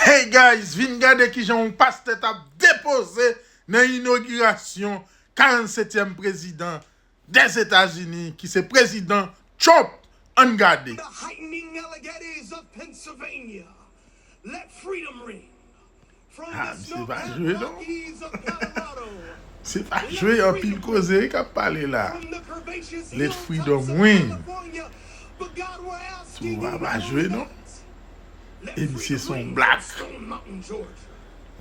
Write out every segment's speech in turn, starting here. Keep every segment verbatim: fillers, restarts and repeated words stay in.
Hey guys, vin gade kijan yon pastè t ap depoze nan inogirasyon karannsetyèm prezidan Dèzetazini, ki se prezidan Trump. Ann gade. The heightening Alleghenies of Pennsylvania. Let freedom ring. From Ah, the misye pa jwe, non. Snow-capped Rockies of Colorado. Se pa jwe, anpil koze k ap pale la. From the curvaceous Let freedom hilltops of ring. California. But God, we're asking you to move heavens. Tou a pa jwe, non. E misye se yon blak.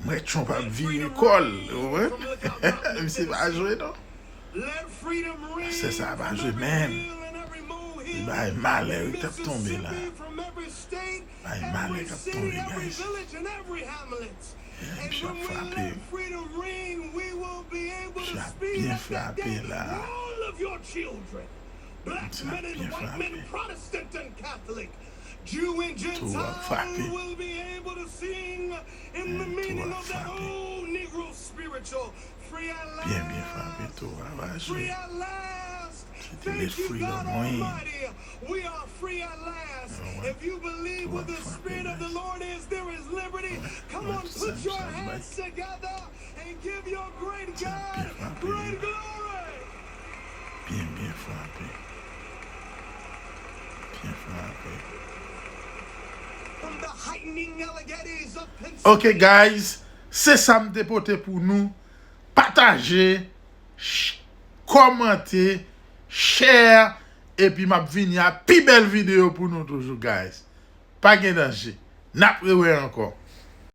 Mwen Trump ap vire kò l, ou konprann? Misye pa jwe, non. Pastè sa pa jwe, menm. Li bay malè wi k ap tonbe la. Bay malè k ap tonbe, guys. Misye ap frape. Misye ap byen frape la. Misye ap byen frape. Tou ap frape. Tou ap frape. Byen, byen frape, tou ap jwe. Kite le freedom ring. Tou ap frape, guys. Tou ap frape. Misye ap byen frape, wi. Byen, byen frape. Byen frape. Ok, guys, se sa m te pote pou nou. Pataje, ch-, kòmante, share, epi m ap vini a pi bèl videyo pou nou toujou, guys. Pa gen danje. N ap rewè ankò.